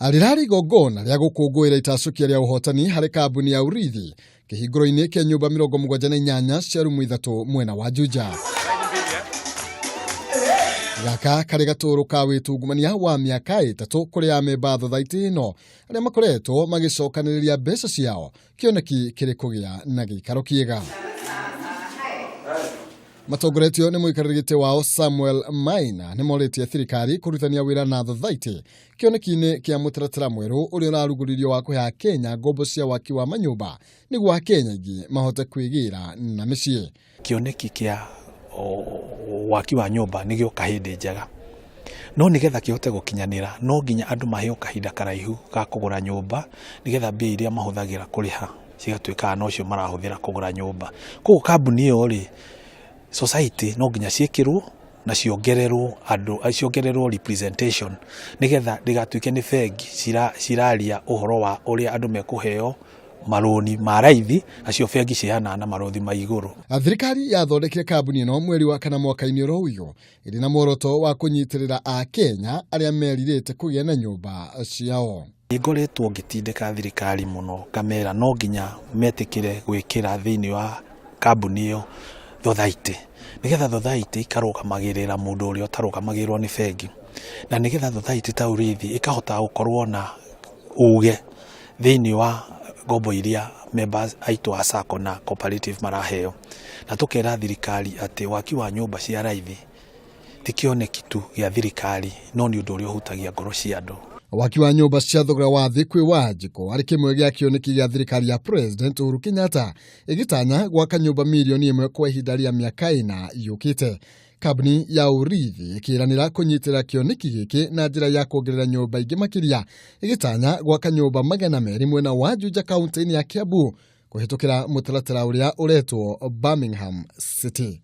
Rĩrarĩ igongona rĩa gũkũngũĩra itacũkia rĩa ũhotani harĩ kambuni ya Urithi kĩhingũro-inĩ kĩa nyũmba 78 cia rumu ithatũ mwena wa Juja. Gaka karĩ gatũrũ ka wĩtungumania wa mĩaka 3 kũrĩ amemba a thothaitĩ ĩno arĩa makoretwo magĩcokanĩrĩria mbeca ciao kĩoneki kĩrĩ kũgĩa na gĩikaro kĩega. Matongoretio nĩ mũikarĩri gĩtĩ wao Samuel Maina nĩ morĩtie thirikari kũrutithania wĩra na thothaitĩ kĩoneki-inĩ kĩa mũtaratara mwerũ ũrĩa ũrarugũririo wa kũhe Akenya ngombo cia waki wa manyũmba nĩguo Akenya aingĩ mahote kwĩgĩra na mĩciĩ. Kĩoneki kĩa waki wa nyũmba nĩ gĩoka hĩndĩ njega, no nĩgetha kĩhote gũkinyanĩra no nginya andũ maheo kahinda karaihu ga kũgũra nyũmba nĩgetha mbia iria mahũthagĩra kũrĩha cigatuĩkaga nocio marahũthĩra kũgũra nyũmba. Koguo kambuni ĩyo rĩ, society no nginya ciĩkĩrwo na ciongererwo andũ, ciongererwo representation nĩgetha ndĩgatuĩke nĩ bengi ciraria ũhoro wa ũrĩa andũ mekũheo marũni ma raithi, nacio bengi ciheanaga na marũni ma igũrũ. Thirikari yathondekire kambuni ĩno mweri wa kana mwaka-inĩ oro ũyũ ĩrĩ na muoroto wa kũnyitĩrĩra Akenya arĩa merirĩte kũgĩa na nyũmba ciao. Nĩ ngoretwo ngĩtindĩka thirikari mũno ngamera no nginya metĩkĩre gwĩkĩra thĩinĩ wa kambuni ĩyo thothaitĩ, nĩgetha thothaitĩ ikarũgamagĩrĩra mũndũ ũrĩa ũtarũgamagĩrĩrwo nĩ bengi, na nĩgetha thothaitĩ ta Urithi ĩkahota gũkorwo na uge thĩinĩ wa ngombo iria members aitũ a SACCO na cooperative maraheo, na tũkera thirikari atĩ waki wa nyũmba cia raithi ti kĩoneki tu gĩa thirikari no nĩ ũndũ ũrĩa ũhutagia ngoro cia andũ. Waki wa nyũmba cia thogora wa thĩ kwĩ Wanjikũ arĩ kĩmwe gĩa kĩoneki gĩa thirikari ya President Uhuru Kenyatta ĩgĩtanya gwaka nyũmba 1 million kwa ihinda rĩa mĩaka 4 yũkĩte. Kambuni ya Urithi ĩkĩranĩra kũnyitĩrĩra kĩoneki gĩkĩ na njĩra ya kuongerera nyũmba ingĩ makĩria, ĩgĩtanya gwaka nyũmba 200 mwena wa Juja kaunti-inĩ ya Kiambu kũhĩtũkĩra mũtaratara ũrĩa ũretwo Birmingham City.